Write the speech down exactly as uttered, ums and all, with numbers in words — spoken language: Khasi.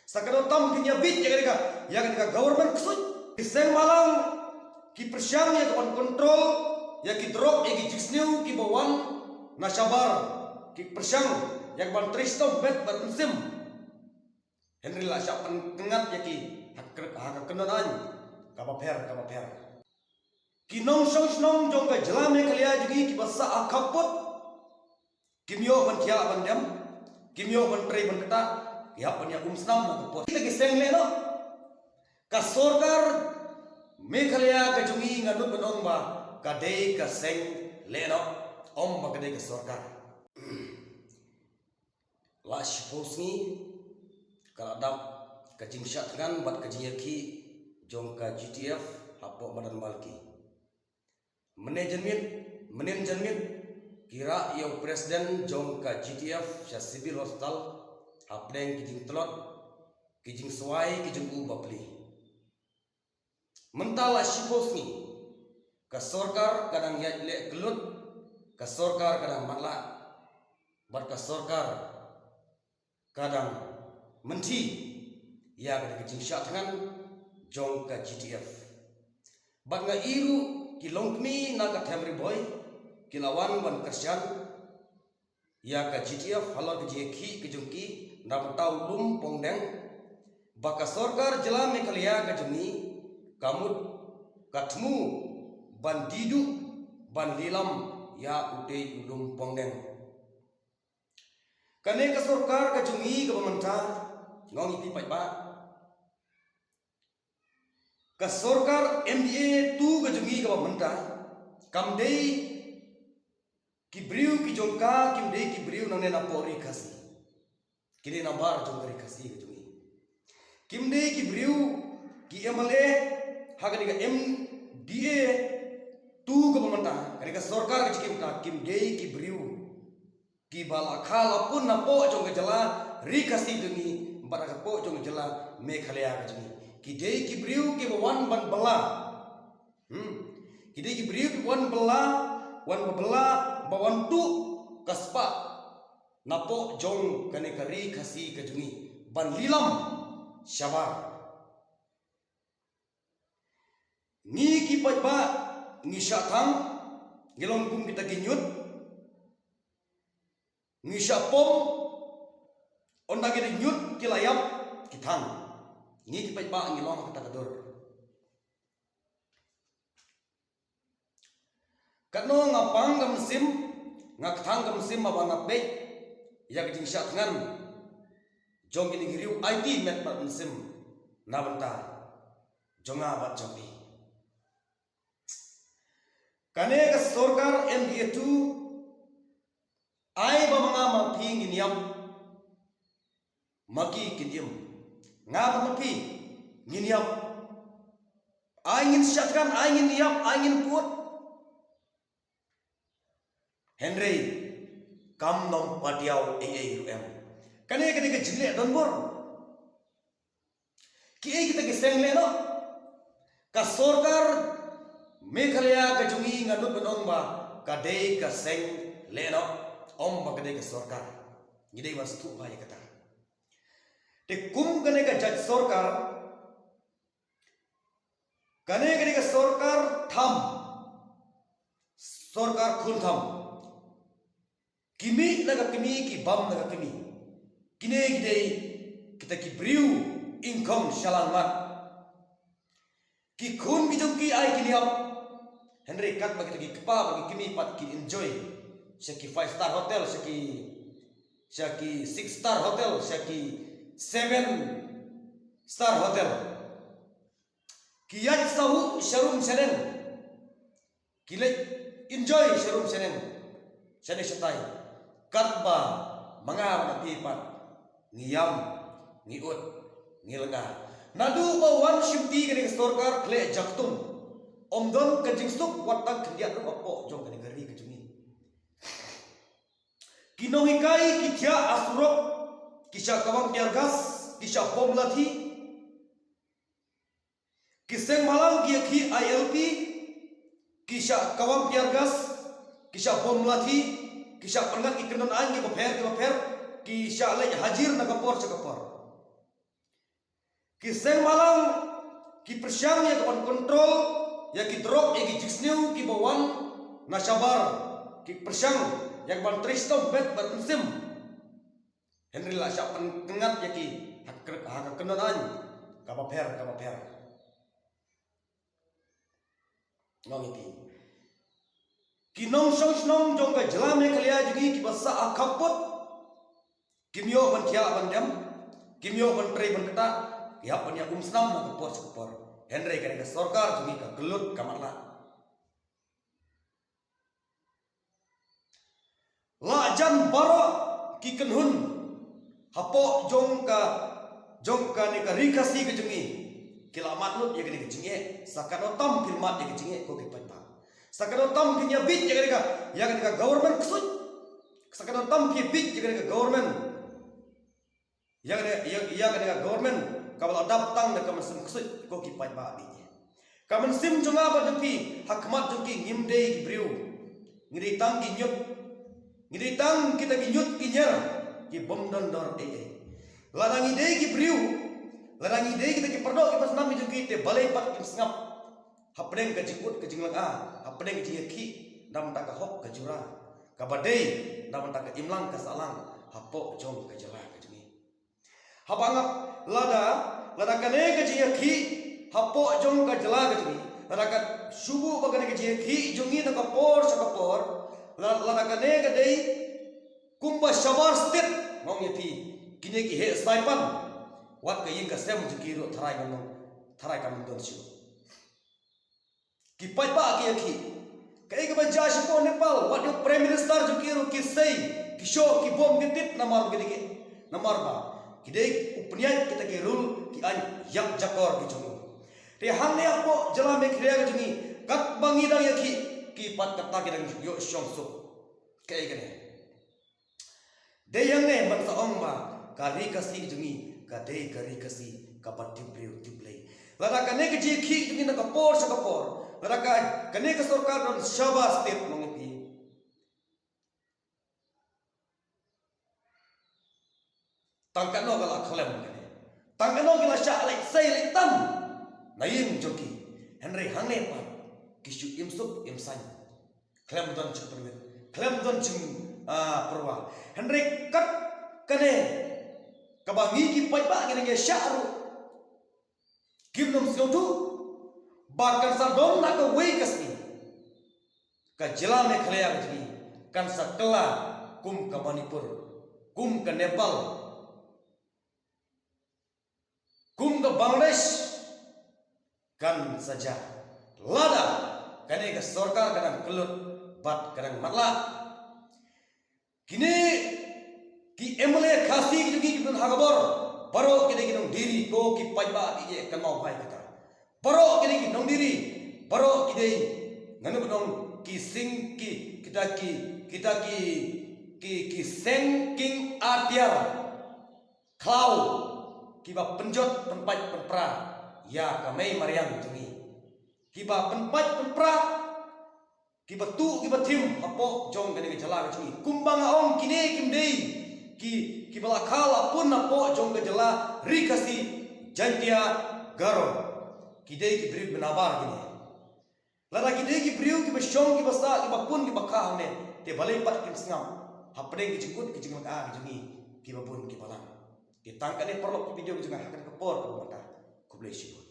Sa ka don tam phin ïa bit ïa ka dei ka, ïa ka dei ka government ksuid. Ki seng bhalang ki pyrshang ïa ka ban control ïa ki drok, ïa ki jingsniew kiba wan na shabar. Ki pyrshang ïa ka ban trei shitom bad ban sim. Hynrei la shah pyntngat ïa ki ha ka, ha ka kyndon aiñ kaba pher kaba pher. Ki nongshong shnong jong ka jylla Meghalaya jong ngi kiba sah ha khappud, kim ïoh ban thiah ban dem, kim ïoh ban trei ban ktah, ki hap ban ïa umsnam na ka por. Kita ki seng lehnoh. Ka sorkar Meghalaya ka jong ngi nga nud ban ong ba ka dei ka seng lehnoh, ym ba ka dei ka sorkar. La shiphew sngi ka la dap ka jingshah thngan bad ka jingïakhih jong ka G T F hapoh madan Malki. Mynne janmiet, mynnin janmiet, ki rah ïa u president jong ka G T F sha Civil Hospital hapdeng ki jingtlot, ki jingswai, ki jong u bapli. Mynta la shiphew sngi ka sorkar ka dang ïaid leh kyllut, ka sorkar ka dang matlah, bad ka sorkar ka dang mynthi ïa ka dei ka jingshah thngan jong ka G T F. Bad nga i ruh ki longkmie na ka them Ri Bhoi ki la wan ban kyrshan ïa ka G T F halor ka jingïakhih ka jong ki na bynta u lum Pongdeng, ba ka sorkar jylla Meghalaya ka jong ngi ka mut ka thmu ban die duh ban lilam ïa utei u lum Pongdeng. Kane ka sorkar ka jong ngi kaba mynta, nga ong ïa phi paidbah, ka sorkar M D A two ka jong ngi kaba mynta, kam dei ki briew ki jong ka, kim dei ki briew nangne napoh Ri Khasi. Ki dei nabar jong ka Ri Khasi ka jong ngi. Kim dei ki briew, ki M L A ha kane ka M D A two kaba mynta, kane ka sorkar ka jong ngi mynta, kim dei ki briew kiba la kha la pun napoh jong ka jylla Ri Khasi jong ngi bad hapoh jong ka jylla Meghalaya ka jong ngi. Ki dei ki briew kiba wan ban bylla. Hmm. Ki dei ki briew kiba wan bylla, wan ba bylla, ba wan tuh ka spah napoh jong kane ka Ri Khasi ka jong ngi ban lilam shabar. Ngi ki paidbah ngi shah thang, ngi long kum kita ki ñiut, ngi shah pom, ynda ki ñiut ki la ïap ki thang. Ngi ki paidbah ngi long ha kata ka dur. Katno nga pang ka mynsiem, nga kthang ka mynsiem haba nga peit ïa ka jingshah thngan jong kine ki riew aiti met bad mynsiem na bynta jong nga bad jong phi. Kane ka sorkar M D A two, ai ba ma nga ma phi ngin ïap, ma ki kin im. Nga bad ma phi ngin ïap. Ai ngin shah thngan, ai ngin ïap, ai ngin kut. Hynrei kam nym patiaw ei ei ruh em. Kane ka dei ka jingleh donbor. Kiei kita ki seng lehnoh? Ka sorkar Meghalaya ka jong ngi nga nud ban ong ba ka dei ka seng lehnoh, ym ba ka dei ka sorkar. Ngi dei ban sngewthuh bha ïa kata. Te kum kane ka jait sorkar, kane ka dei ka sorkar tham, sorkar khun tham. Ki mih na ka kmie, ki bam na ka kmie. Kine ki dei kita ki briew ingkhong shalangmat. Ki khun ki jong ki ai kin ïap. Hynrei katba kita ki kpa bad ki kmie pat ki enjoy sha ki five star hotel, sha ki, sha ki six star hotel, sha ki seven star hotel. Ki ïaid sahuh sharum shaneng. Ki leit enjoy sharum shaneng, shane shatai. Katba ma nga bad ma phi pat ngi ïam, ngi ud, ngi lynga. Naduh ba wan shimti kane ka sorkar khleh jaktum, ym don ka jingsuk wat tang khyndiat ruh hapoh jong kane ka ri ka jong ngi. Ki nonghikai ki thiah ha surok, ki shah kawang tear gas, ki shah bom lathi. Ki seng bhalang ki ïakhih I L P, ki shah kawang tear gas, ki shah bom lathi, ki shah pyngat ki kyndon aiñ kiba pher kiba pher, ki shah leit hajir na ka por sha ka por. Ki seng bhalang ki pyrshang ïa ka ban kontrol ïa ki drok, ïa ki jingsniew kiba wan na shabar. Ki pyrshang ïa ka ban trei shitom bad ban sim. Hynrei la shah pynkyngat ïa ki ha ka, ha ka kyndon aiñ kaba pher kaba pher. Nga ong ïa phi, ki nongshong shnong jong ka jylla Meghalaya jong ngi kiba sah ha khappud, kim ïoh ban thiah ban dem, kim ïoh ban trei ban ktah, ki hap ban ïa umsnam ha ka por sha ka por. Hynrei kane ka sorkar jong ngi ka kyllut ka matlah. La jan baroh ki kynhun hapoh jong ka, jong kane ka Ri Khasi ka jong ngi, ki la mad lut ïa kane ka jingeh. Sa katno tam phin mad ïa ka jingeh ko ki paidbah. Sa katno tam phin ïa bieit ïa kane ka, ïa kane ka government ksuid. Sa katno tam phin ïa bieit ïa kane ka government. Ïa kane, ïa, ïa kane ka government kaba la dap tang da ka mynsiem ksuid ko ki paidbah bieit. Ka mynsiem jong nga bad jong phi ha khmat jong ki ngim dei ki briew. Ngi dei tang ki ñiut. Ngi dei tang kita ki ñiut ki ñiar ki bym don dor ei ei. Lada ngi dei ki briew, lada ngi dei kita ki pardoh kiba snam ki jong ki, te balei pat kim sngap hapdeng ka jingud ka jinglynga, hapdeng ka jingïakhih na bynta ka hok ka jura kaba dei na bynta ka imlang ka sahlang hapoh jong ka jylla ka jong ngi. Haba nga, lada, lada kane ka jingïakhih hapoh jong ka jylla ka jong ngi, lada ka shu buh ba kane ka jingïakhih jong ngi na ka por sha ka por, la-, lada kane ka dei kumba shabar stet, nga ong ïa phi, kine ki heh saipan, wat ka ïing ka sem jong ki ruh tharai ngam, tharai kam don shuh. Ki paidbah ki ïakhih. Kaei kaba jia shapoh Nepal, wat ïoh Prime Minister jong ki ruh ki sei, ki shoh, ki bom, ki tit, namar ba ki dei ki, namar ba ki dei u pynïaid kita ki rule, ki aiñ ïakjakor ki jong u. Te hangne hapoh jylla Meghalaya ka jong ngi, katba ngi dang ïakhih, ki pat kata ki dang ïoh shong suk. Kaei kane? Dei hangne ban sa ong ba ka Ri Khasi ka jong ngi ka dei ka Ri Khasi kaba tip briew tip Blei. Lada kane ka jingïakhih jong ngi na ka por sha ka por, lada ka, kane ka sorkar don shabar stet, nga ong ïa phi, tang katno ka la khlem kane, tang katno ki la shah leit sei leit tan na ïing jong ki. Hynrei hangne pat ki shu im suk im saiñ. Khlem don jingpynwit, khlem don jing, ah, pyrwa. Hynrei kat kane kaba ngi ki paidbah ngi dang ïa shah ruh, kim nym sngewthuh ba kan sa don ha kawei ka sngi ka jylla Meghalaya ka jong ngi kan sa kylla kum ka Manipur, kum ka Nepal, kum ka Bangladesh. Kan sa jia lada kane ka sorkar ka dang kyllut bad ka dang matlah. Kine ki M L A Khasi ki jong ngi ki don ha ka bor, baroh ki dei ki nongdiri ko ki paidbah, ki ïa kynmaw bha ïa kata. Baroh ki dei ki nongdiri, baroh ki dei, ngano ba nong, ki sing, ki, kita ki, kita ki, ki, ki seng king atiar khlaw kiba pynjot pynpait pynpra ïa ka mei mariang jong ngi. Kiba pynpait pynpra, kiba tuh kiba thim hapoh jong kane ka jylla ka jong ngi. Kumba nga ong, kine kim dei ki, kiba la kha la pun hapoh jong ka jylla Ri Khasi, Jaintia, Garo. Ki dei ki briew ba nabar kine. Lada ki dei ki briew kiba shong, kiba sah, kiba pun, kiba kha hangne, te balei pat kim sngap hapdeng ki jingud ki jinglynga ki jong ngi kiba bun kiba lang. Te tang kane paralok ki video ki jong nga ha kane ka por kaba mynta. Khublei shibun.